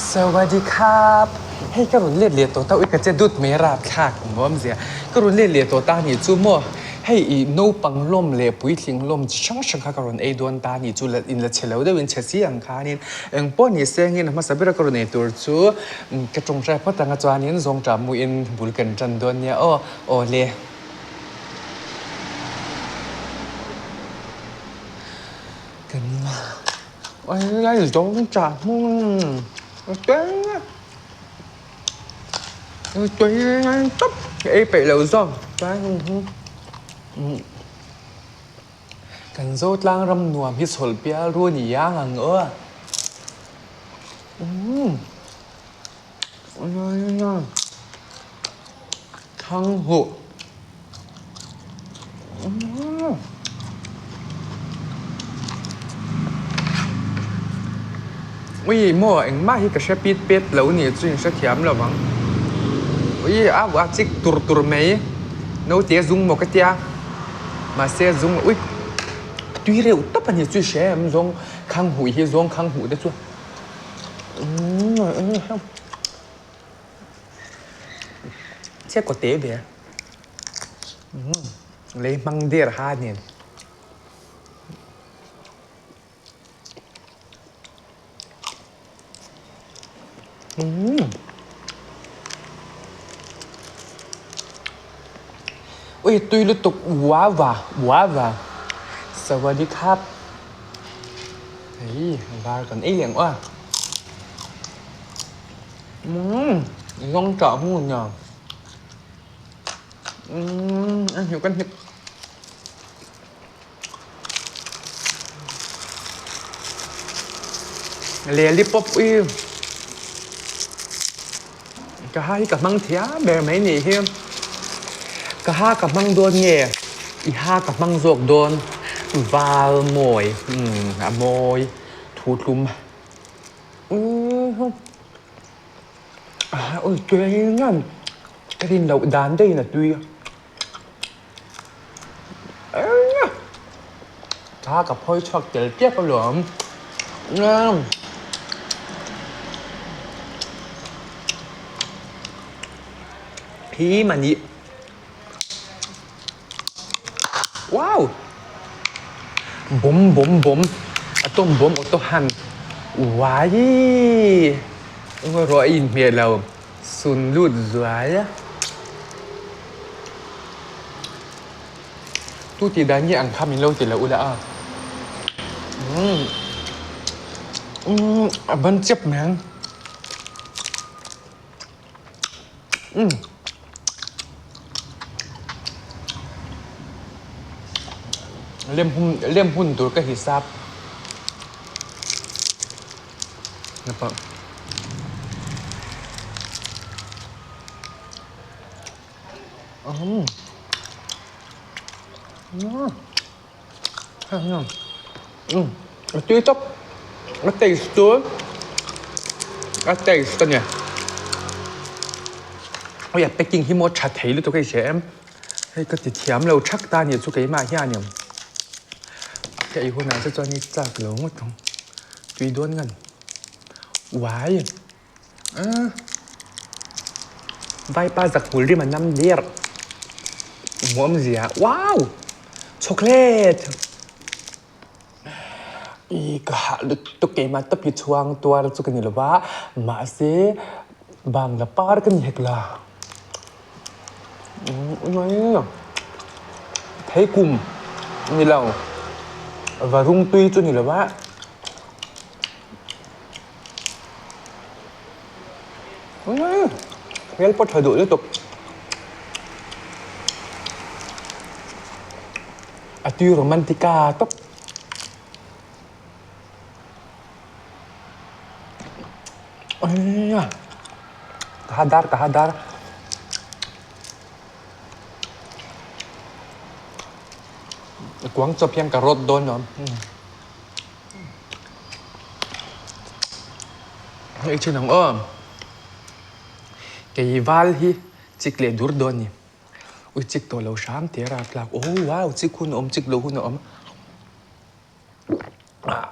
Sawadikap! Hei ka rawn let leh tawh ta, ui ka che dut mai rapthlak ang awm zia. Ka rawn let leh tawh ta anih chu maw? Hei i naupang lawm leh puitling lawm chi hrang hrang kha ka rawn ei dawn ta anih chu la in la che lo deuhin che chi ang khanin eng pawh ni se angin a hmasa bera ka rawn ei tur chu ka tawngtai phawt anga chuanin zawngṭah muin bul kan ṭan dawn nia aw, aw le. Kan lai zawng chah hmung tawp ei peih lo zawk kan Zotlang ram nuam hi chhawlh pial ru ni ang ang aw. Thang huh. Ui maw engmah hi ka hre pit pet lo ni chu in hrethiam lo vang. Ui a a chik tur tur mai naute zung maw ka tia mahse zung ui tui reuh tawp a ni chu i hre em zawng khang huh hi zawng khang huh te chu. Chiah kaw te ve lei hmang der ha nen. Ui tui lutuk guava guava sawadikap. Hei var kan ei leh ang aw. Umm zawng chah hmun nia. Umm a hniuh kan hnik. Lelipop i ka ha hi ka hmang thiam ber mai nih hi. Ka ha ka hmang dawn nge i ha ka hmang zawk dawn val mawi umm a mawi thu tlum umm ui tui ngam ka rin loh dan deuhin a tui. Tha ka phawi chhuak tel tep alawm. Hi mani. Wow! Bawm bawm bawm atom bawm auto han uai rawh a inhmeh lo sun lut zuai a. Tu tih dan nge ang kha min lo ti loh ula a. Umm umm a ban chep mai ang. Umm lem hun lem hun tur ka hisap. A tui tawp a taste chu a taste a ni ui a packing hi maw tha thei lutuk a i hria em hei ka ti thiam lo thak ta a nih chu keimah hianin ka ei hunah te chuan i chak lo ngawt ang tui dawn ngan uai. Vaipa zak hmul rim a nam der hmuam zia wow chocolate i ka hah lutuk keimah tawp hi chhuang tuar chu ka ni lo va mahse bangla par ka ni hek la thei kum ni lo varung tui chu ni lo va. Hmel pawh tha duh lutuk. A tui romantica tawp. Ka ha dar ka ha dar. Kuang chawp hian ka rawt dawn lo. Hei thin ang aw. Kei val hi chik leh dur dawn a ni. Ui chik tawh lo hram tih a rap tlak. Oh wow chik hun a awm chik lo hun a awm. Ah.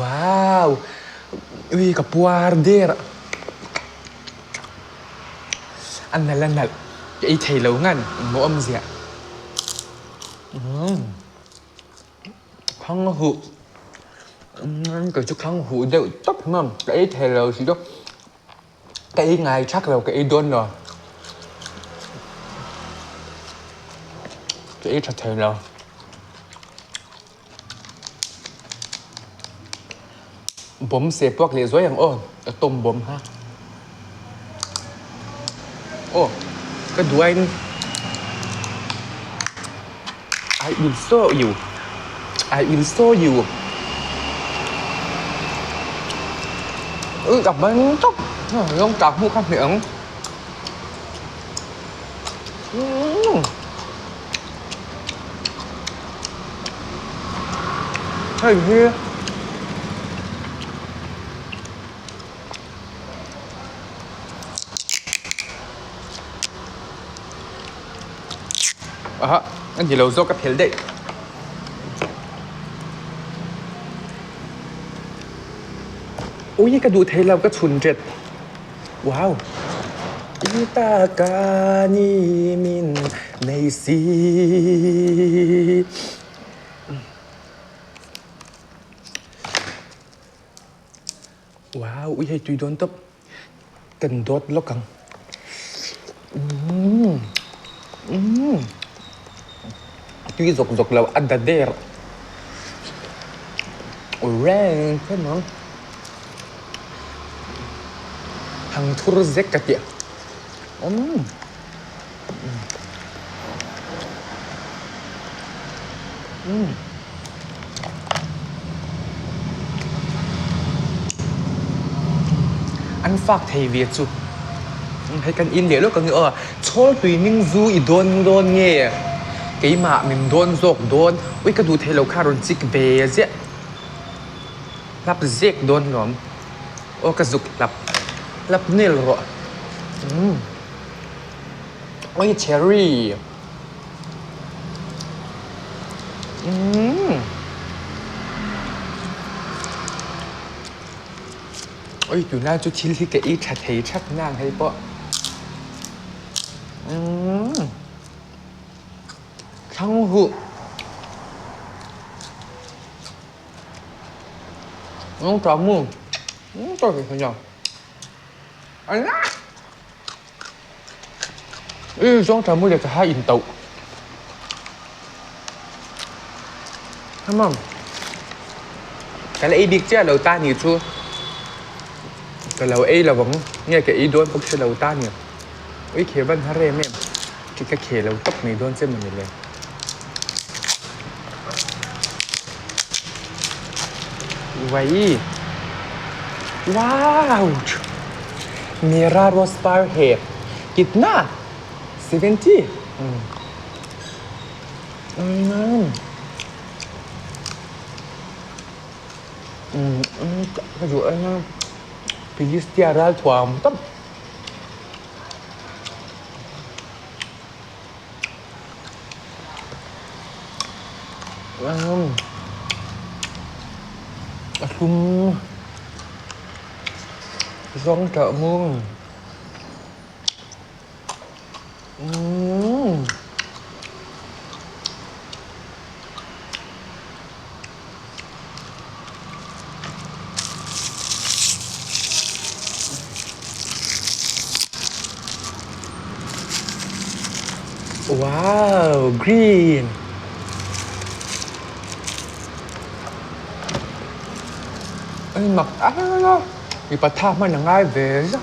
Wow! Ui ka puar der a. A nalh a nalh. Ka ei thei lo ngan maw awmzia. Umm. Khang huh. Umm kei chu khang huh deuh tawp ngam. Ka ei thei lo si chu. Ka ei ngai thak lo ka ei dawn lo. Ka ei tha thei lo. Bawm se puak leh zuai ang aw a tawm bawm kha. Aw ka duain I will show you I will show you Ui ka ban tawp lawng tak hmuh kha hmeh ang. Hei hi Aha a ni lo zawk ka phel daih. Ui ka duh thei lo ka chhun ret. Wow! I ta ka ni min nei si. Wow! Ui hei tui dawn tawp. Kan dawt lawk ang. Umm. Umm. Tui zawk zawk lo a da der. Reng khawp ang. Hang thur zek ka tih umm umm an fak thei ve chu hei kan in leh lawk ang aw chhawl tui hming zu i dawn dawn nge keimah min dawn zawk dawn ui ka duh theih loh kha rawn chik ve ziah. Hlap zek dawn hlawm. Aw ka zuk hlap hlap nel rawh. Umm. Oi cherry. Umm. Oi tunlai chu thil hi ka ei tha thei thak nang hei pawh. Umm. Thlang huh. Nung tha mu ka ti thei a I zawng tha mu leh ka hai in tauh Hamam ka la ei bik chiah lo ta ni chu ka lo ei lo ang nge ka ei dawn bawk si lo ta ni ui kheh van har em em ka kheh lo tawp mai dawn che mawni le. Wai Wow! Mera rose par he kitna 70 Mm. Mm, ka duh em Philistia ral thuam tawp. A hlum zawng tah mung. Umm. Wow, green. Anh mặc á Mipa tha hman a ngai ve zak.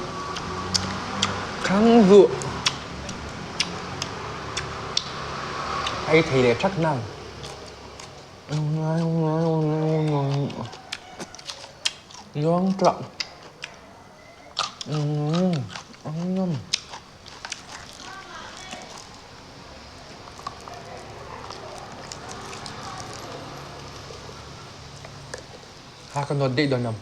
Thlang ruh. Ei thei leh thak nang. Luang tlah. Ha ka nawt daih dawn lo.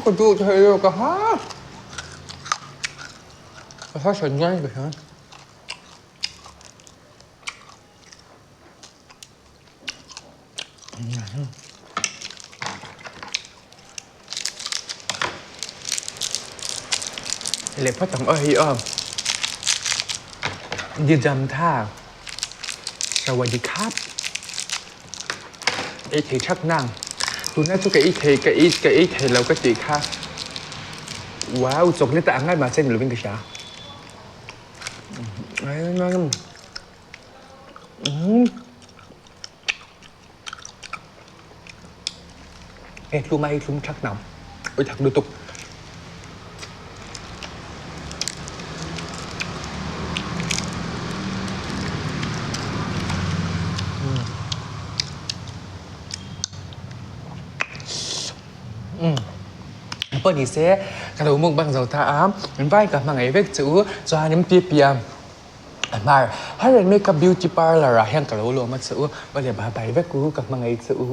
Ka duh thei lo ka ha. Ka harsat ngai ka hria. Leh phawt ang aw hei aw. Didam tha. Sawadee-khap. Ei thei thak nang. Tuna chu ka ei thei ka ei ka ei thei lo ka tih kha. Wow chocolate a ang ngai mahse ni lovin ka hria. He thlum a ei thlum thak nang. Oi thak lutuk. Pawh ni se ka lo mukbang zo ta a vai ka hmangaih vek che u chuanin piapia hmar Haren makeup beauty parlour ah hian ka lo lawm a che u awle bye bye vek u ka hmangaih che u.